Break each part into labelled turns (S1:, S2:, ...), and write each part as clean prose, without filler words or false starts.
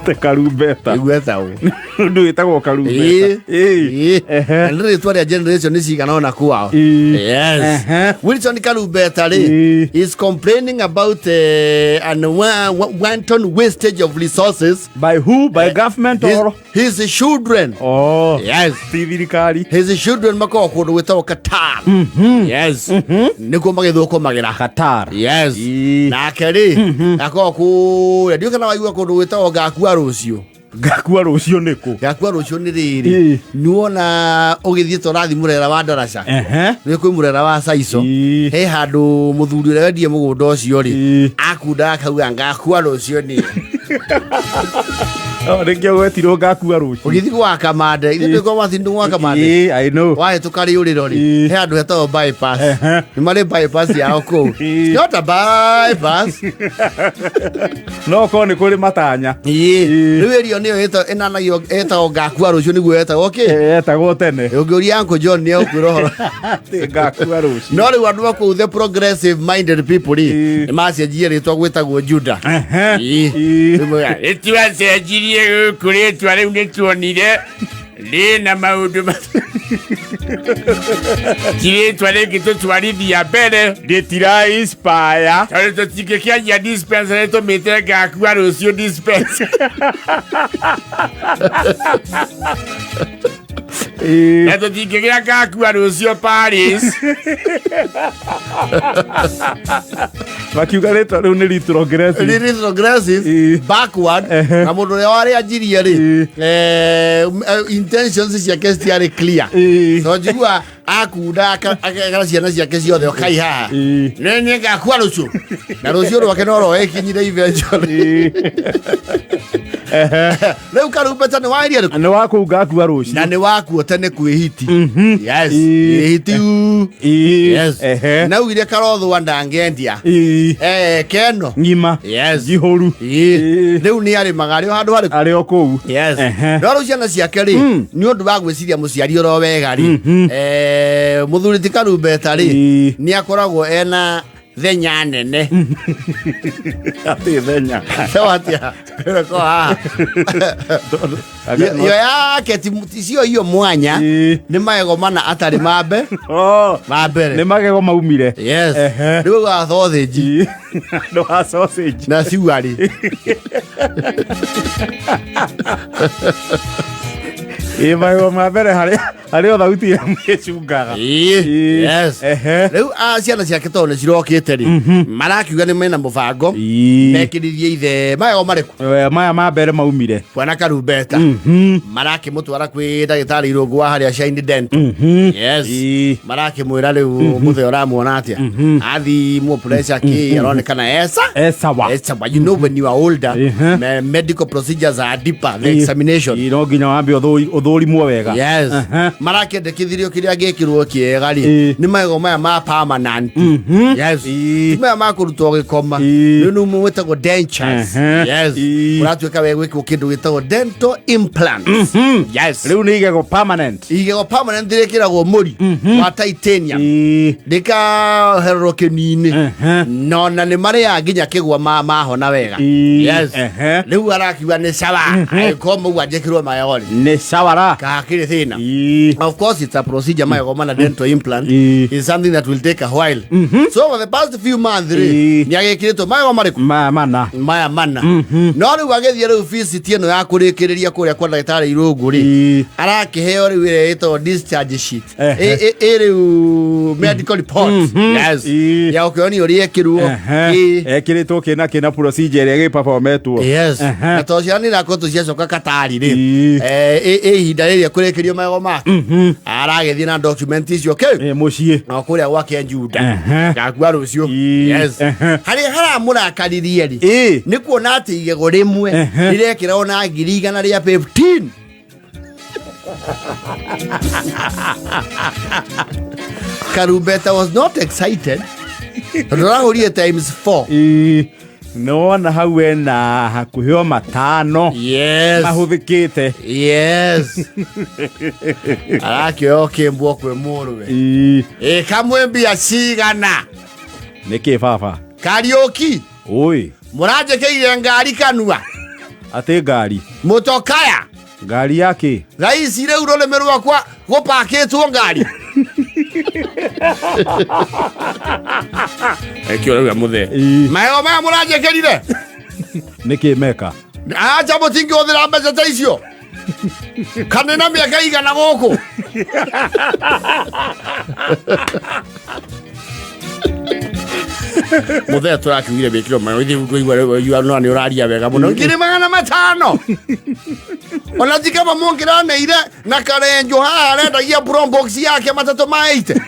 S1: Te karumbeta.
S2: Iguetagwo.
S1: Ũndũ wĩtagwo karumbeta.
S2: Ĩĩ.
S1: Ehe.
S2: Na nĩ rĩtwa rĩa generation cigana ona kwao.
S1: Ĩĩ.
S2: Yes.
S1: Ehe.
S2: Wilson Karumbeta rĩ
S1: Ĩĩ.
S2: is complaining about an wanton wastage of resources.
S1: By who? By government
S2: His,
S1: or?
S2: his children.
S1: Oh.
S2: Yes.
S1: Ti thirikari.
S2: His children makoragwo kũndũ gwĩtagwo Qatar. Yes. Nĩkuo magĩthũkũmagĩra.
S1: Qatar.
S2: Yes.
S1: Ĩĩ.
S2: Nake rĩ akoragwo kũrĩa ndiũĩ kana waigua kũndũ gwĩtagwo ngakua rũciũ.
S1: Ngakua rũciũ nĩkũ?
S2: Ngakua rũciũ nĩ
S1: Ĩĩ.
S2: rĩrĩ nĩwona ũgĩthiĩ ta ũrathiĩ mũrera wa ndaraca.
S1: Ehe.
S2: Nĩ kwĩ mũrera wa caico.
S1: Ĩĩ.
S2: He handũ mũthuri ũrĩa wendie mũgũnda ũcio rĩ
S1: Ĩĩ.
S2: akundaga akauga ngakua rũciũ niĩ.
S1: Oh, nĩkĩo gwetirwo ngakua rũciũ.
S2: Ũgĩthiĩ gwa Kamande, ithuĩ twĩ kwa Martin gwa Kamande.
S1: Ĩĩ, I know.
S2: Wahĩtũka rĩũrĩro rĩ,
S1: Ĩĩ.
S2: he handũ hetagwo bypass.
S1: Ehe.
S2: Nĩ marĩ bypass yao kũu.
S1: Ĩĩ.
S2: It's not a bypass.
S1: No korwo nĩ kũrĩ matanya.
S2: Ĩĩ.
S1: Ĩĩ.
S2: Rĩu ĩrio nĩyo ĩnanagio ĩtagwo ngakua rũciũ nĩguo ĩtagwo kĩ?
S1: Etagwo tene.
S2: Ũngĩũria Uncle John nĩ egũkwĩra ũhoro.
S1: Atĩ ngakua rũciũ.
S2: No rĩu andũ a kũu the progressive minded people rĩ,
S1: Ĩĩ.
S2: nĩ macenjirie rĩtwa gwĩtagwo Juda.
S1: Ehe.
S2: Ĩĩ.
S1: Ĩĩ.
S2: Rĩu moigaga,
S3: Nĩtwacenjirie gũkũ rĩtwa rĩu nĩtuonire rĩna maũndũ ti rĩtwa rĩngĩtũtwarithia mbere.
S1: Rĩtira inspire.
S3: Tondũ tũtingĩkĩanjia dispensary tũmĩte ngakua rũciũ dispensary.
S1: Ĩĩ.
S3: Na tũtingĩgĩa ngakua rũciũ Paris.
S1: Makiuga rĩtwa rĩu nĩ retrogressive.
S2: Rĩ retrogressive,
S1: Ĩĩ.
S2: backward,
S1: Ehe.
S2: na mũndũ ũrĩa warĩanjirie rĩ,
S1: Ĩĩ.
S2: intentions ciake citiarĩ clear.
S1: Ĩĩ.
S2: So njigua akunda akera ciana ciake ciothe okai haha.
S1: Ĩĩ.
S2: Nĩ niĩ ngakua rũciũ. Na rũciũ rwake no roekinyire eventually.
S1: Ĩĩ. Ehe.
S2: Rĩu karumbeta nĩ wa area rĩkũ?
S1: Nĩ wa kũu ngakua rũciũ.
S2: Na nĩ wakuo tene kwĩ hiti. Yes.
S1: Ĩĩ.
S2: Hiti.
S1: Ĩĩ.
S2: Yes.
S1: Ehe.
S2: Naugire karothwa ndangĩendia.
S1: Ĩĩ.
S2: Eh, keno.
S1: Ng'ima.
S2: Yes.
S1: Njihũru.
S2: Ĩĩ.
S1: Ĩĩ.
S2: Rĩu nĩ arĩmaga arĩ o handũ harĩkũ?
S1: Arĩ o kũu.
S2: Yes.
S1: Ehe.
S2: No rĩu ciana ciake rĩ, nĩ ũndũ wa gwĩciria mũciari oro wega rĩ, mũthuri ti karumbeta rĩ,
S1: Ĩĩ.
S2: nĩ akoragwo ena thenya nene.
S1: Atĩ thenya.
S2: Sawa atia? Ko haha. Yo yake ti cio iyo mwanya
S1: Ĩĩ.
S2: nĩ magego mana atarĩ mambe
S1: Oh,
S2: ma mbere.
S1: nĩ magego maumire.
S2: Yes.
S1: Ehe.
S2: Rĩu wa sausage
S1: Ĩĩ. Nĩ wa sausage.
S2: na ciuarĩ.
S1: Ĩĩ, magego ma mbere harĩ harĩ o thauti ĩrĩa ĩcungaga.
S2: Ĩĩ.
S1: Ĩĩ.
S2: Yes.
S1: Ehe.
S2: Rĩu ciana ciake tondũ nĩ cirokĩte rĩ, marakiuga nĩ mena mũbango
S1: Ĩĩ.
S2: mekĩrithie ithe magego marĩkũ?
S1: Maya ma mbere maumire.
S2: Bwana Karumbeta. Marakĩmũtwara kwĩ ndagĩtarĩ Irũngũ wa harĩa Shine Dental. Yes.
S1: Ĩĩ.
S2: Marakĩmwĩra rĩu mũthee ũramuona atĩa? Athimwo pressure kĩ aronekana esa.
S1: Esawa.
S2: Esa, but you know when you are older, medical procedures are deeper, the examination.
S1: Ĩĩ, no nginya wambe ũthũrimwo wega.
S2: Yes.
S1: Aha.
S2: Marakĩendekithirio kĩrĩa gĩkĩrwo kĩega rĩ
S1: Ĩĩ.
S2: nĩ magego maya ma permanent. Yes.
S1: Ĩĩ.
S2: Ti maya ma kũrutwo gĩkoma.
S1: Ĩĩ.
S2: Rĩu nĩ mwĩtagwo dentures.
S1: Ehe.
S2: Yes.
S1: Ĩĩ.
S2: Ũratuĩka we gwĩkwo kĩndũ gĩtagwo dental implants. Yes.
S1: Rĩu nĩ igego permanent.
S2: Igego permanent rĩkĩragwo mũri wa titanium.
S1: Ĩĩ.
S2: Rĩkahererwo kĩni-inĩ.
S1: Ehe.
S2: No na nĩ marĩaga nginya kĩgwa mahona wega.
S1: Ĩĩ.
S2: Yes.
S1: Ehe.
S2: Rĩu arakiuga nĩ sawa. Angĩkorwo mũgwanja njĩkĩrwo magego rĩ.
S1: Nĩ sawara.
S2: Kakĩrĩ thĩna.
S1: Ĩĩ.
S2: Of course, it's a procedure magego mana dental implant is something that will take a while. So over the past few months rĩ, nĩ agĩkĩrĩtwo magego marĩkũ?
S1: Maya mana.
S2: Maya mana. No rĩu agĩthiĩ rĩu visit ĩno ya kũrĩkĩrĩria kũrĩa kwa ndagĩtarĩ Irũngũ rĩ, arakĩheo rĩu ĩrĩa ĩtagwo discharge sheet. Ĩ rĩu medical report. Yes. Ya gũkĩonio ũrĩa ĩkĩrwo.
S1: Ekĩrĩtwo kĩna kĩna procedure ĩrĩa ĩgĩperformetwo.
S2: Yes. Na tondũ ciana nĩ irakoretwo ciacoka Katari rĩ, ĩ ihinda rĩrĩa kũrĩkĩrio magego make, aragĩthiĩ na document icio kĩ?
S1: Ĩĩ, mũciĩ.
S2: Na kũrĩa gwake Juda. Ngakua rũciũ. Yes. Harĩa haramũrakaririe rĩ, nĩ kuona atĩ igego rĩmwe rĩrekĩrwo na ngiri igana rĩa 15. Karumbeta was not excited. Tondũ arahũrire times 4.
S1: Ĩĩ. Nĩwona hau ena hakuhĩ o matano
S2: Yes.
S1: mahũthĩkĩte.
S2: Yes. Arakĩoya kĩmbwo kwĩ mũrũwe.
S1: Ĩĩ.
S2: Ĩ kamwe mbia cigana.
S1: Nĩkĩ baba?
S2: Kariũki.
S1: Ũĩ.
S2: Mũranjĩkĩire ngari kanua.
S1: Atĩ ngari.
S2: Mũtokaya.
S1: Ngari ya kĩ?
S2: Thaa ici rĩu rũrĩmĩ rwakwa gũpakĩtwo ngari.
S3: Ekio rauga mũthee.
S1: Ii.
S2: Maheo maya mũranjĩkĩrire.
S1: Nĩkĩ meka?
S2: Acha mũtingĩhũthĩra mbeca ta icio. Kana na mĩaka igana gũkũ. Mũthee tũrakiugire wĩkĩrwo mayo ithuĩ twaigua no nĩ ũraria wega mũno 500,000 ona ti kaba mũngĩraneire na karenjo haha arendagia Probox yake matatũ ma 80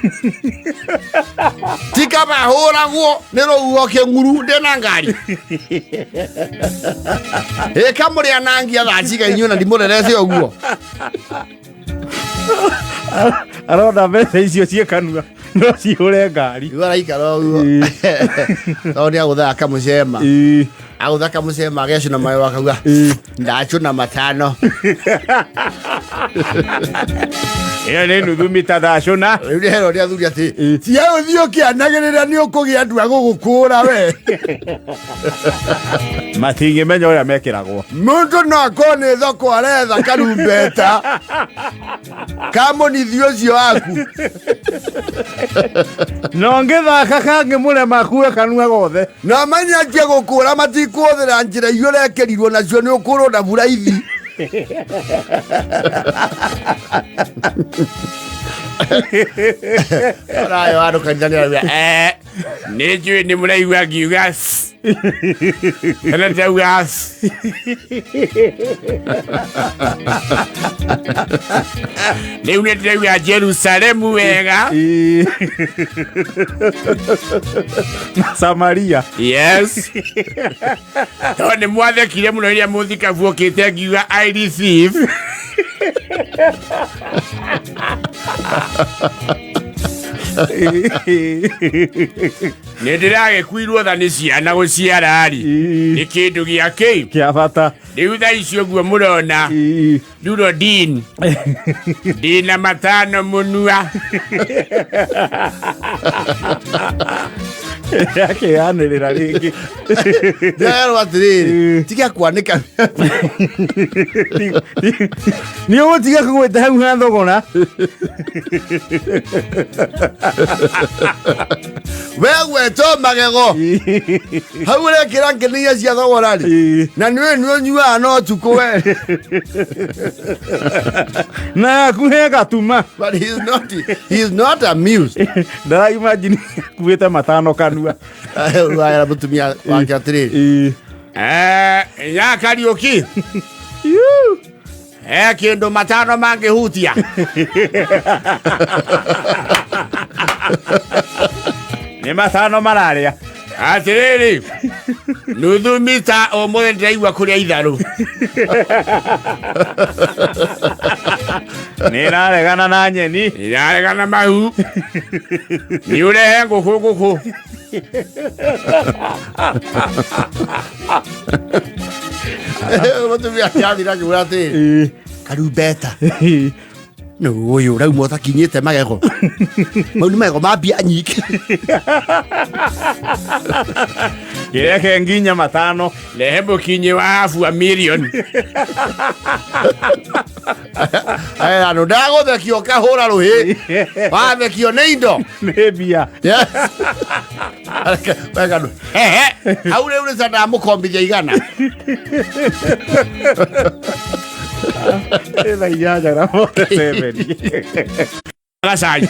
S2: ti kaba hũragwo nĩ rũhuho kĩng'uru ndĩna ngari ĩka mũrĩ anangia thaa ciga inyuĩ na ndimũrerete ũguo.
S1: Arona mbeca icio ciĩ kanua no cihũre ngari.
S2: Rĩu araikara ũguo tondũ nĩ agũthaga kamũcema.
S1: Ii.
S2: Agũtha kamũcema agecũna mayo akauga ndacũna 5.
S3: Ĩyo nĩ nuthu mita thacũna.
S2: Rĩu nĩ herwo nĩ athuri atĩ tiga ũthiĩ ũkĩanagĩrĩra nĩ ũkũgĩa andũ a gũgũkũra we.
S1: Matingĩmenya ũrĩa mekĩragwo.
S2: Mũndũ no akorwo nĩ thoko aretha karumbeta ka mũnithi ũcio waku.
S1: No ngĩthaka kangĩmũrema akue kanua gothe.
S2: Na menya anjie gũkũra matikũhũthĩra njĩra iria ũrekĩrirwo nacio nĩ ũkũrwo na buraithi. Ũrayo andũ kanitha nĩ arauga
S3: Eh, nĩ njũĩ nĩ mũraigua ngiuga s. Kana ndauga s. Rĩu nĩ ndĩrauga Jerusalemu wega.
S1: Ii. Na Samaria.
S3: Yes. Tondũ nĩ mwathekire mũno rĩrĩa mũthikabu okĩte ngiuga I receive. Nĩ ndĩragĩkuirwo tha nĩ ciana gũciara-rĩ. Nĩ kĩndũ gĩa kĩ?
S1: Kĩa bata.
S3: Rĩu thaa ici ũguo mũrona
S1: Ii.
S3: Nduro din ndina 5 mũnua.
S1: Akĩanĩrĩra rĩngĩ.
S2: Ndĩrerwo atĩrĩrĩ tiga kwanĩka.
S1: Nĩ ũgũtiga kũgwĩta hau ha thogora.
S2: We gwetwo magego hau ũrekĩra ngenia cia thogora rĩ.
S1: Ii.
S2: Na nĩwe nĩ ũnyuaga no ũtukũ we.
S1: Na yaku he gatuma.
S2: But he is not amused.
S1: Ndara imagine akuĩte 5 kanua.
S2: Wayara mũtumia wake atĩrĩrĩ.
S1: Ii.
S3: Eh, ya Kariũki. He kĩndũ 5 mangĩhutia.
S1: Nĩ 5 mararĩa.
S3: Atĩrĩrĩ, nuthu mita ũmũthĩ ndĩraigua kũrĩa itharũ.
S1: Nĩ ĩraregana na nyeni.
S3: Ĩraregana mahu. Nĩ ũrehe ngũkũ ngũkũ.
S2: Mũtumia akĩathira akiuga atĩrĩrĩ
S1: Ii.
S2: karumbeta
S1: Ii.
S2: nũ ũyũ ũrauma ũtakinyĩte magego mau nĩ magego ma mbia nyingĩ.
S1: Kĩreke nginya 5.
S3: Rehe mũkinyĩ wa habu a mirioni.
S2: Aya nũ ndagũthekio kahũra rũhĩ wathekio nĩ indo.
S1: Nĩ mbia.
S2: Yes. Wega nũ. Hehe. Hau rĩu nĩ ndamũkombithia 100.
S1: Ĩna inyanya na 47.
S3: Gacai.